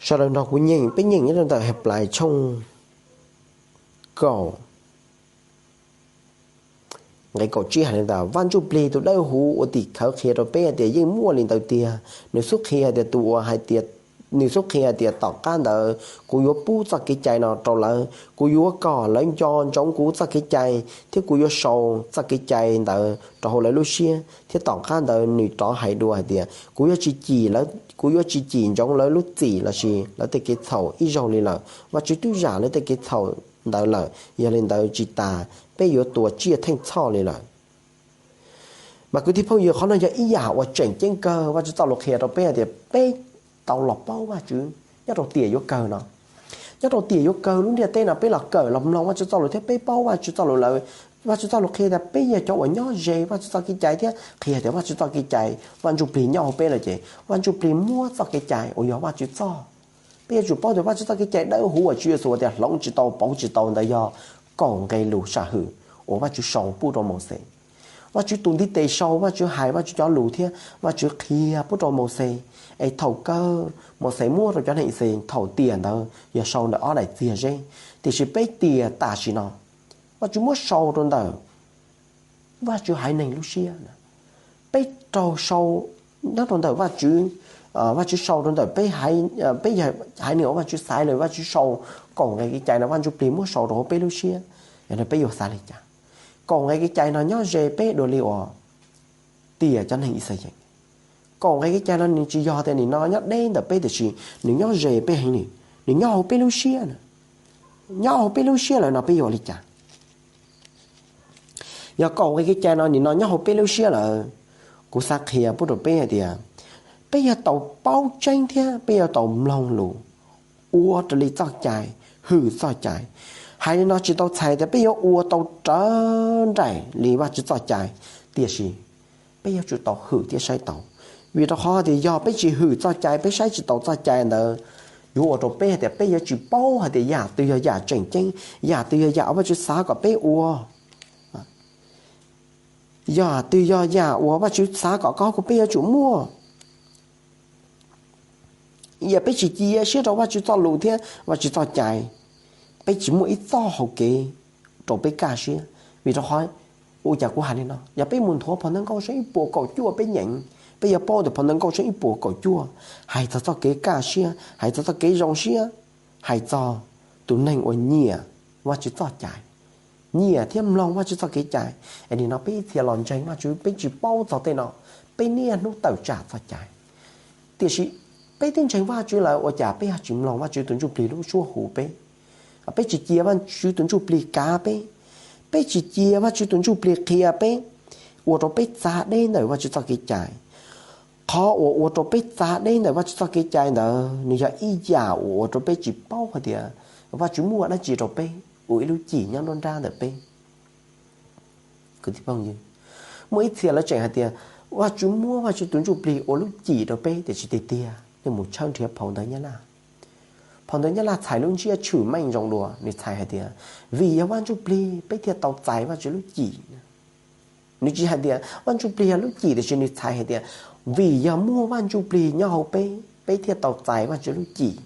Sawv daws nrog kuv nyeem, peb nyeem nyob rau ntawm Henplais tshooj kaum nqe kaum tsib hais li ntawd: Vaj Ntsujplig tus dawb huv ua tim khawv qhia rau peb hais tias yeej muaj li ntawd tiag. Nws xub qhia tias tus uas hais tias, nws xub qhia tias tom qab ntawd kuv yuav pub txoj kev cai no rau lawv, kuv yuav kom lawv nco ntsoov kuv txoj kev cai, thiab kuv yuav sau txoj kev cai ntawd rau hauv lawv lub siab. Thiab tom qab ntawd nws rov hais dua hais tias kuv yuav tsis cim lawv, kuv yuav tsis cim ntsoov lawv lub txim lossis lawv tej kev txhaum ib zaug li lawm. Vajtswv twb zam lawv tej kev txhaum ntawd lawm, yog li ntawd tsis tas peb yuav tua tsiaj theej txhoj li lawm. Mas kwv tij phooj ywg, qhov no yog ib yam uas tseem ceeb kawg. Vajtswv txoj lus qhia rau peb hais tias peb tau los paub Vajtswv nyob rau tiam yuav kawg no. Nyob rau tiam yuav kawg lub ntiaj teb no peb los kawm los mloog Vajtswv txoj lus thiab peb paub Vajtswv txoj lus lawm. Vajtswv txoj lus qhia tias peb yog cov uas nyob ze Vajtswv txoj kev cai thiab qhia tias Vajtswv txoj kev cai, Vaj Ntsujplig nyob hauv peb lawm ces Vaj Ntsujplig muab txoj kev cai uas yog Vajtswv txoj. Peb yuav tsum paub tias Vajtswv txoj kev cai dawb huv uas Tswv Yexus tias hloov tsis tau pauv tsis tau ntawd yog kaum nqe lus sam hwm uas Vajtswv sau pub rau Mauxes. Vajtswv tus ntiv tes sau, Vajtswv hais, Vajtswv cov lus thiab Vajtswv qhia pub rau Mauxes. Es thaum kawg Mauxes muab rau cov neeg Yixalayees thaum tiam ntawd yog sau ntawm ob daim txiag zeb, tiam sis peb tiam tam sim no Vajtswv muab sau rau ntawm Vajtswv haiv neeg lub siab. Peb raug sau nyob rau ntawm Vajtswv, Vajtswv sau rau ntawm peb, peb yog haiv neeg uas Vajtswv xaiv lawm, Vajtswv sau kaum nqe kev cai no Vaj Ntsujplig muab sau rau hauv peb lub siab. Yog no peb yuav xav li cas? Kaum nqe kev cai no nyob ze peb dua li uas tiam cov neeg Yixalayees. Kaum nqe kev cai no nws tsis yog tias nim no nyob deb ntawm peb tiam sis nws nyob ze peb heev li, nws nyob hauv peb lub siab na. Nyob hauv peb lub siab lawm no peb yuav ua li cas? Yog kaum nqe kev cai no nim no nyob hauv peb lub siab lawm, kuv xav qhia pub rau peb hais tias peb yuav tau paub tseeb thiab peb yuav tau mloog lus, ua raws li txoj cai, hwm txoj cai. Hais li no tsis tau txhais tias peb yuav ua tau rawv nraim li Vajtswv txoj cai, tiam sis peb yuav tsum tau hwm thiab saib taus. Vim rau qhov tias yog peb tsis hwm txoj cai, peb saib tsis taus txoj cai ntawd, yuav ua rau peb hais tias peb yuav tsis paub hais tias yam twg yog yam tseem ceeb, yam twg yog yam uas Vajtswv xav kom peb ua, yam twg yog yam uas Vajtswv xav kom koj kuv peb yuav tsum muaj. Yog peb tsis cia siab rau Vajtswv txoj lus thiab Vajtswv txoj cai, peb tsis muaj ib txoj hau kev rau peb kaj siab. Vim rau qhov, ua cas kuv hais li no, yog peb mus nthuav phau ntawv Nkauj Seeb ib puas kaum cuaj peb nyeem, peb yuav paub tias phau ntawv Nkauj Seeb ib puas kaum cuaj hais txog txoj kev kaj siab, hais txog txoj kev zoo siab, hais txog tus neeg uas nyiam Vajtswv txoj cai, nyiam thiab mloog Vajtswv txoj kev cai. Es nim no peb ib txhia los ntseeg Vajtswv peb tsis paub txog tej no, peb niaj hnub tawm tsam txoj cai. Tiam sis peb twb ntseeg Vajtswv lawm ua cas peb ho tsis mloog Vajtswv tus Ntsujplig lub suab hu peb? Peb tsis cia Vajtswv tus Ntsujplig kav peb, peb tsis cia Vajtswv tus Ntsujplig qhia peb, ua rau peb txav deb ntawm Vajtswv txoj kev cai. Qhov uas ua rau peb txav deb ntawm Vajtswv txoj kev cai ntawd nws yog ib yam uas ua rau peb tsis paub hais tias Vajtswv muaj dab tsi rau peb ua ib lub cim nyob nruab nrab ntawm peb. Kwv tij phooj ywg, muaj ib txhia lawv tseem hais tias Vajtswv muab Vajtswv tus Ntsujplig ua lub cim rau peb, tiam sis tiag tiag nej mus tshawb nrhiav phau ntawv Nyab Laj. Phau ntawv Nyab Laj txhais lub ntsiab tshwm meej zoo dua, nws txhais hais tias vim yog Vaj Ntsujplig peb thiaj tau txais Vajtswv lub cim. Nws tsis hais tias Vaj Ntsujplig yog lub cim, tiam sis nws txhais hais tias vim yog muaj Vaj Ntsujplig nyob hauv peb, peb thiaj tau txais Vajtswv lub cim.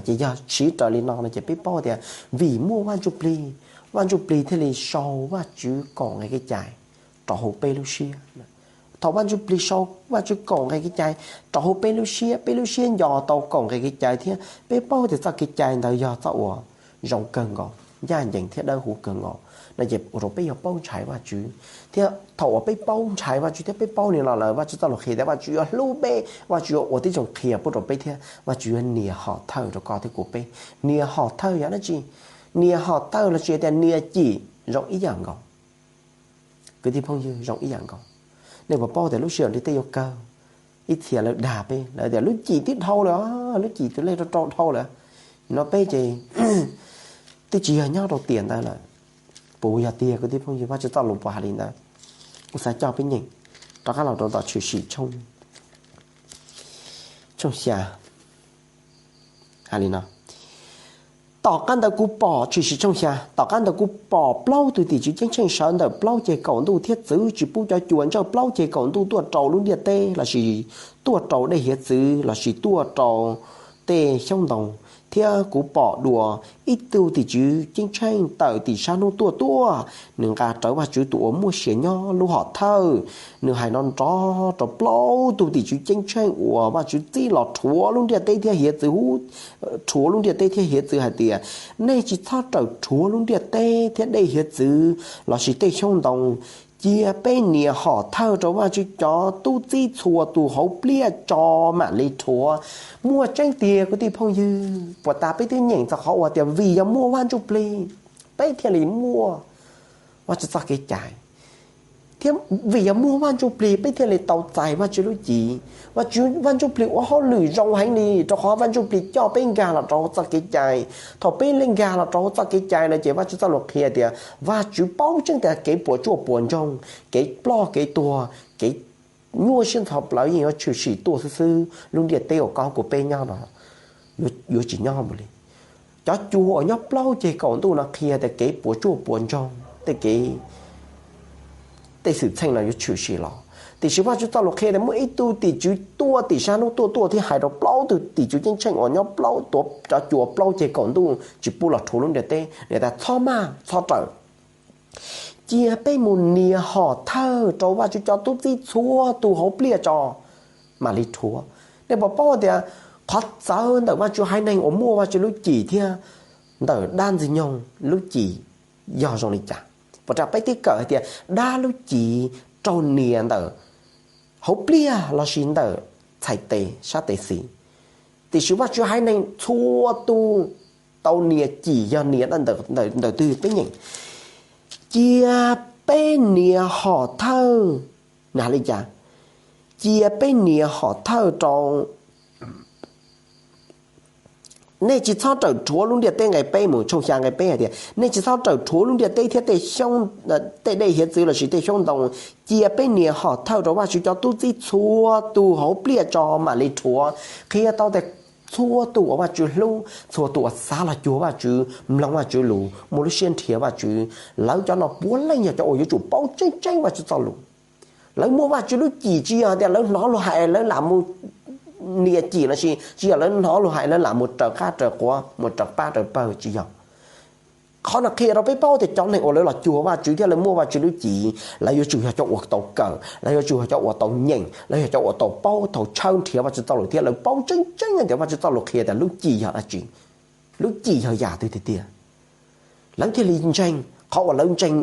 Ces yog siv raws li no no ces peb paub tias vim muaj Vaj Ntsujplig, Vaj Ntsujplig thiaj li sau Vajtswv kaum nqe kev cai rau hauv peb lub siab. Thaum Vaj Ntsujplig sau Vajtswv kaum nqe kev cai rau hauv peb lub siab, peb lub siab nco tau kaum nqe kev cai thiab peb paub tias txoj kev cai ntawd yog txoj uas zoo kawg nkaus, ncaj ncees thiab dawb huv kawg nkaus no ces ua rau peb yuav paub ntshai Vajtswv. Thiab thaum uas peb paub ntshai Vajtswv thiab peb paub li no lawm, Vajtswv txoj lus qhia tias Vajtswv yuav hlub peb, Vajtswv yuav ua tib zoo qhia pub rau peb thiab Vajtswv yuav nias hom thawj rau koj thiab kuv peb. Nias hom thawj yog dab tsi? Nias hom thawj los sis tias nias cim zoo ib yam nkaus. Kwv tij phooj ywg, zoo ib yam nkaus. Nej puas paub tias lub sij hawm ntiaj teb yuav kawg, ib txhia lawv dag peb, lawv tias lub cim twb dhau lawm, lub cim tus lej rau rau dhau lawm no peb ces twb tsis yog nyob rau tiam ntawd lawm. Puas yog tiag kwv tij phooj ywg? Vajtswv txoj lus puas hais li ntawd? Kuv xav coj peb nyeem rov qab los rau tom Tshwm Sim tshooj, tshooj xya. Hais li no: Tom qab ntawd kuv pom, Tshwm Sim tshooj xya, tom qab ntawd kuv pom plaub tug tim tswv ceeb tsheej sawv ntawm plaub ceg kaum ntuj thiab txwv tsis pub cov cua ntsawj plaub ceg kaum ntuj tuaj rau lub ntiaj teb lossis tuaj rau dej hiav txwv lossis tuaj rau tej xyoob ntoo, thiab kuv pom dua ib tug tim tswv ceeb tsheej tawm tim sab hnub tuaj tuaj, nws nqa rawv Vajtswv tus uas muaj sia nyob lub hom thawj. Nws hais no nrov rau plaub tug tim tswv ceeb tsheej uas Vajtswv txib los rhuav lub ntiaj teb thiab hiav txwv hu, rhuav lub ntiaj teb thiab hiav txwv hais tias, nej tsis txhob rawm rhuav lub ntiaj teb thiab dej hiav txwv lossis tej xyoob ntoo. Cia peb nias hom thawj rau Vajtswv cov tub txib txhua tus hauv pliaj tso mam li rhuav. Muaj tseeb tiag kwv tij phooj ywg, puas tas peb twb nyeem txog qhov uas tias vim yog muaj Vaj Ntsujplig, peb thiaj li muaj Vajtswv txoj kev cai, thiab vim yog muaj Vaj Ntsujplig peb thiaj li tau txais Vajtswv lub cim. Vajtswv, Vaj Ntsujplig ua hauj lwm zoo heev li, rau qhov Vaj Ntsujplig coj peb nkag los rau txoj kev cai. Thaum peb nkag los rau txoj kev cai no ces Vajtswv txoj lus qhia tias Vajtswv paub tseeb tias kev puas tsuaj puas ntsoog, kev ploj kev tuag, kev nyuaj siab ntxhov plawv yeej yuav tshwm sim tuaj xwb xwb. Lub ntiaj teb uas koj kuv peb nyob no yuav tsis nyob mus li. Cov cua uas nyob plaub ceg kaum ntuj no qhia tias kev puas tsuaj puas ntsoog, tej kev tej xwm txheej no yuav tshwm sim los. Tiam sis Vajtswv txoj lus qhia tias muaj ib tug tim tswv tuaj tim sab hnub tuaj tuaj thiab hais rau plaub tug tim tswv ceeb tsheej uas nyob plaub, cov cua plaub ceg kaum ntuj tsis pub los rhuav lub ntiaj teb, nws tias, txhob maj txhob rawm, cia peb mus nias hom thawj rau Vajtswv cov tub txib txhua tus hauv pliaj tso mam li rhuav. Nej puas paub tias qhov txawv ntawm Vajtswv haiv neeg uas muaj Vajtswv lub cim thiab ntawm dab ntxwg nyoog lub cim yog zoo li cas? Puas tas peb twb kawm hais tias dab lub cim raug nias ntawm hauv pliaj lossis ntawm txhais tes sab tes xis, tiam sis Vajtswv haiv neeg txhua tus tau nias cim yog nias ntawm twg peb nyeem, cia peb nias hom thawj. Nws hais li cas? Cia peb nias hom thawj rau Nej tsis txhob rawm rhuav lub ntiaj teb. Nqe peb mus tshooj xya nqe peb hais tias, nej tsis txhob rawm rhuav lub ntiaj teb thiab tej xyoob, tej dej hiav txwv lossis tej xyoob ntoo. Cia peb nias hom thawj rau Vajtswv cov tub txib txhua tus hauv pliaj tso mam li rhuav. Qhia tau tias txhua tus uas Vajtswv hlub, txhua tus uas xav los cuag Vajtswv, mloog Vajtswv lus, muaj lub siab nrhiav Vajtswv, lawv cov no puav leej yog cov uas yuav tsum paub tseeb tseeb Vajtswv txoj lus. Lawv muaj Vajtswv lub cim, tsis yog tias lawv hnov luag hais lawv lam mus nias cim lossis tsis yog lawv hnov luag hais lawv lam mus raws qab raws quav, mus raws pab raws pawg, tsis yog. Qhov no qhia rau peb paub tias cov neeg uas lawv los cuag Vajtswv thiab lawv muaj Vajtswv lub cim, lawv yuav tsum yog cov uas tau kawm, lawv yuav tsum yog cov uas tau nyeem, lawv yog cov uas tau paub, tau tshawb nrhiav Vajtswv txoj lus thiab lawv paub tseeb tseeb tias Vajtswv txoj lus qhia tias lub cim yog dab tsi, lub cim yog yam twg tiag tiag. Lawv thiaj li ntseeg qhov uas lawv ntseeg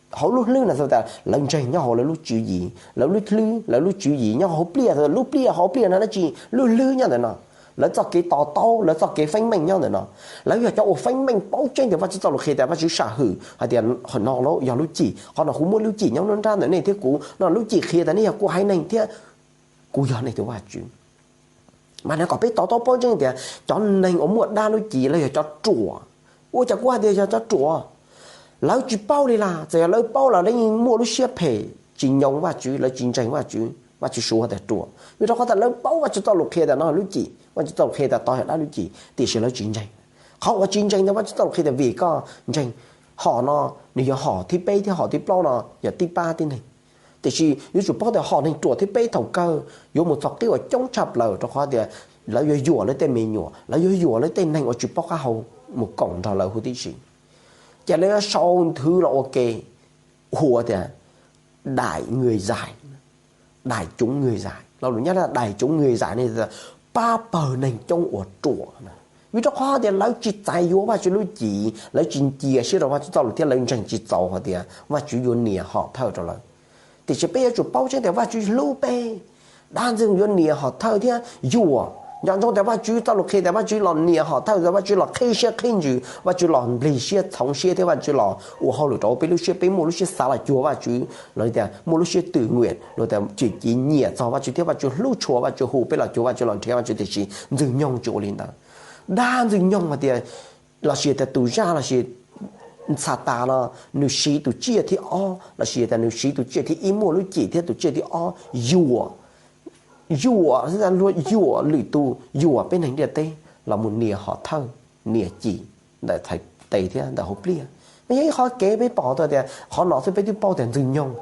hauv lub hlwb no, tias lawv ntseeg nyob hauv lawv lub tswv yim, lawv lub hlwb, lawv lub tswv yim nyob hauv pliaj, lub pliaj hauv pliaj no dab tsi, lub hlwb nyob ntawm no. Lawv txoj kev to taub, lawv txoj kev feeb meej nyob ntawm no. Lawv yog cov uas feeb meej paub tseeb tias Vajtswv txoj lus qhia tias Vajtswv sam hwm hais tias qhov no yog lub cim, qhov no kuv muaj lub cim nyob nruab nrab ntawm nej thiab kuv no, lub cim qhia tias nej yog kuv haiv neeg thiab kuv yog nej tus Vajtswv. Mas nws kom peb to taub paub tseeb tias cov neeg uas muaj dab lub cim lawv yog cov ruam. Ua cas kuv hais tias yog cov ruam? Lawv tsis paub li las, txawm yog lawv paub los lawv yeej muaj lub siab phem, tsis nyoo Vajtswv, lawv tsis ntseeg Vajtswv, Vajtswv suav tias ruam. Vim rau qhov tias lawv paub Vajtswv txoj lus qhia tias no lub cim, Vajtswv txoj lus qhia tias tod yog dab lub cim, tiam sis lawv tsis ntseeg. Qhov uas tsis ntseeg tias Vajtswv txoj lus qhia tias vim koj ntseeg hom no, nws yog hom thib peb thiab hom thib plaub no yog tib pab tib neeg. Tiam sis yuav tsum paub tias hom neeg ruam thib peb thaum kawg yuav mus txog qib uas coob tshaj plaws, rau qhov tias lawv yuav yuam lawv tej me nyuam, lawv yuav yuam lawv tej neeg uas tsis paub qab hau mus koom nrog lawv huv tib si. Ces lawv yuav sau nthwv los ua ke hu tias daim người dạy, daim coob người dạy. Lo lus Nyab Laj daim coob người dạy ne, pab pawg neeg coob uas ruam. Vim rau qhov tias lawv tsis txais yuav Vajtswv lub cim, lawv tsis cia siab rau Vajtswv txoj lus thiab lawv ntseeg tsis txaus hais tias Vajtswv yuav nias hom thawj rau lawv. Tiam sis peb yuav tsum paub tseeb tias Vajtswv hlub peb, dab ntxwg yuav nias hom thawj thiab yuam. Nco ntsoov tias Vajtswv txoj lus qhia tias Vajtswv los nias hom thawj, Vajtswv los qhib siab qhib ntsws, Vajtswv los nplig siab txhoov siab thiab Vajtswv los ua hauj lwm rau peb lub siab, peb muaj lub siab xav los cuag Vajtswv, los tias muaj lub siab twm nyuam, los tias tsim ci nyiam txog Vajtswv thiab Vajtswv hlub tshua Vajtswv, hu peb los cuag Vajtswv, los nrhiav Vajtswv. Tiam sis ntxwg nyoog tsis ua li ntawd. Dab ntxwg nyoog hais tias, los sis tias tus zaj los sis Xatas no, nws siv tus tsiaj thib ob los sis tias nws siv tus tsiaj thib ib, muaj lub cim thiab tus tsiaj thib ob yuam, yuam, yuam lwm tus, yuam peb neeg ntiaj teb los mus nias hom thawj, nias cim ntawm txhais tes thiab ntawm hauv pliaj. Mas yog ib qhov kev peb pom tau tias qhov no xwb peb twb paub tias ntxwg nyoog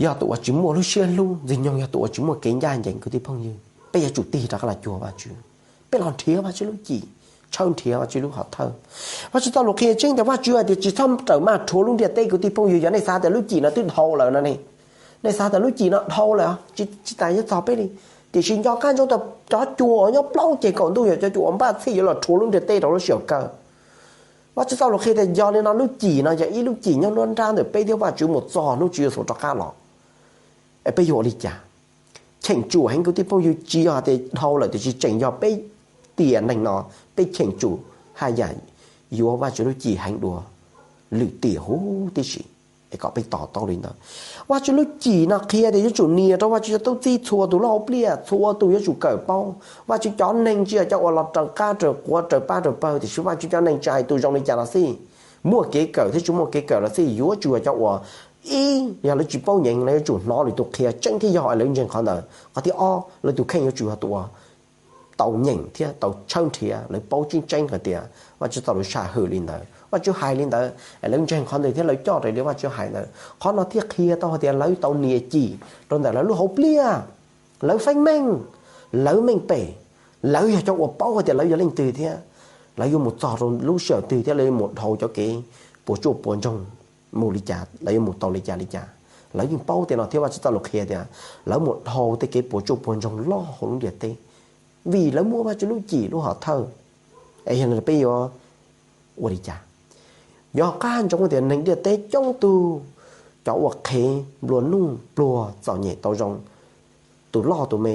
yog tus uas tsis muaj lub siab hlub, ntxwg nyoog yog tus uas tsis muaj kev ncaj ncees kwv tij phooj ywg. Peb yuav tsum tig rov qab los cuag Vajtswv. Peb los nrhiav Vajtswv lub cim, tshawb nrhiav Vajtswv lub hom thawj. Vajtswv txoj lus qhia tseeb tias Vajtswv hais tias tsis txhob rawm maj rhuav lub ntiaj teb kwv tij phooj ywg. Yog nej xav tias lub cim no twb dhau lawm no ne, nej xav tias lub cim no dhau lawm, tsis tas yuav txog peb li. Tiam sis nco qab ntsoov tias cov cua uas nyob plaub ceg kaum ntuj yog cov cua uas npaj txhij yuav los rhuav lub ntiaj teb rau lub sij hawm kawg. Vajtswv txoj lus qhia tias yog li no lub cim no yog ib lub cim nyob nruab nrab ntawm peb thiab Vajtswv mus txog hnub Tswv Yexus rov qab los. Es peb yuav ua li cas? Cheem tsum heev kwv tij phooj ywg, tsis yog hais tias dhau lawm tiam sis tseem yog peb tiam neeg no peb cheem tsum haj yam yuav Vajtswv lub cim heev dua lwm tiam huv tib si. Es kom peb to taub li ntawd. Vajtswv lub cim no qhia tias yuav tsum nias rau Vajtswv cov tub txib txhua tus lub hauv pliaj, txhua tus yuav tsum kawm paub. Vajtswv cov neeg tsis yog cov uas los raws qab raws quav raws pab raws pawg, tiam sis Vajtswv cov neeg tsis hais tus zoo li cas los xij, muaj kev kawm thiab tsis muaj kev kawm los xij, yuav tsum yog cov uas ib, yog lawv tsis paub nyeem, lawv yuav tsum hnov lwm tus qhia tseeb thiab yog lawv ntseeg qhov ntawd. Qhov thib ob, lawv tus kheej yuav tsum yog tus uas tau nyeem thiab tau tshawb nrhiav, lawv paub tseeb tseeb hais tias Vajtswv txoj lus sam hwm li ntawd, Vajtswv hais li ntawd, lawv ntseeg qhov ntawd thiab lawv coj raws li Vajtswv hais ntawd. Qhov no thiaj qhia tau hais tias lawv tau nias cim rau ntawm lawv lub hauv pliaj, lawv feeb meej, lawv meej pem, lawv yog cov uas paub hais tias lawv yog leej twg thiab lawv yuav mus txog rau lub sij hawm twg thiab lawv yuav mus dhau cov kev puas tsuaj puas ntsoog mus li cas, lawv yuav mus tau li cas li cas. Lawv yeej paub tej no thiab Vajtswv txoj lus qhia tias lawv mus dhau tej kev puas tsuaj puas ntsoog loj hauv lub ntiaj teb, vim lawv muaj Vajtswv lub cim lub hom thawj. Es yog li peb yuav ua li cas? Yog qab ntsoov tias neeg ntiaj teb coob tug, cov uas qhev nplua nuj pluag txom nyem tau zoo, tus loj tus me,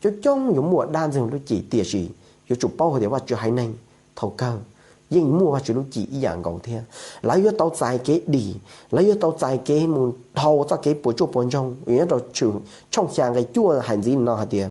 coob coob yuav muaj dab ntxwg lub cim, tiam sis yuav tsum paub hais tias Vajtswv haiv neeg thaum kawg yeej muaj Vajtswv lub cim ib yam nkaus thiab. Lawv yuav tau txais kev dim, lawv yuav tau txais kev mus dhau txoj kev puas tsuaj puas ntsoog. Nyob rau Tshooj xya nqe cuaj hais ntxiv no hais tias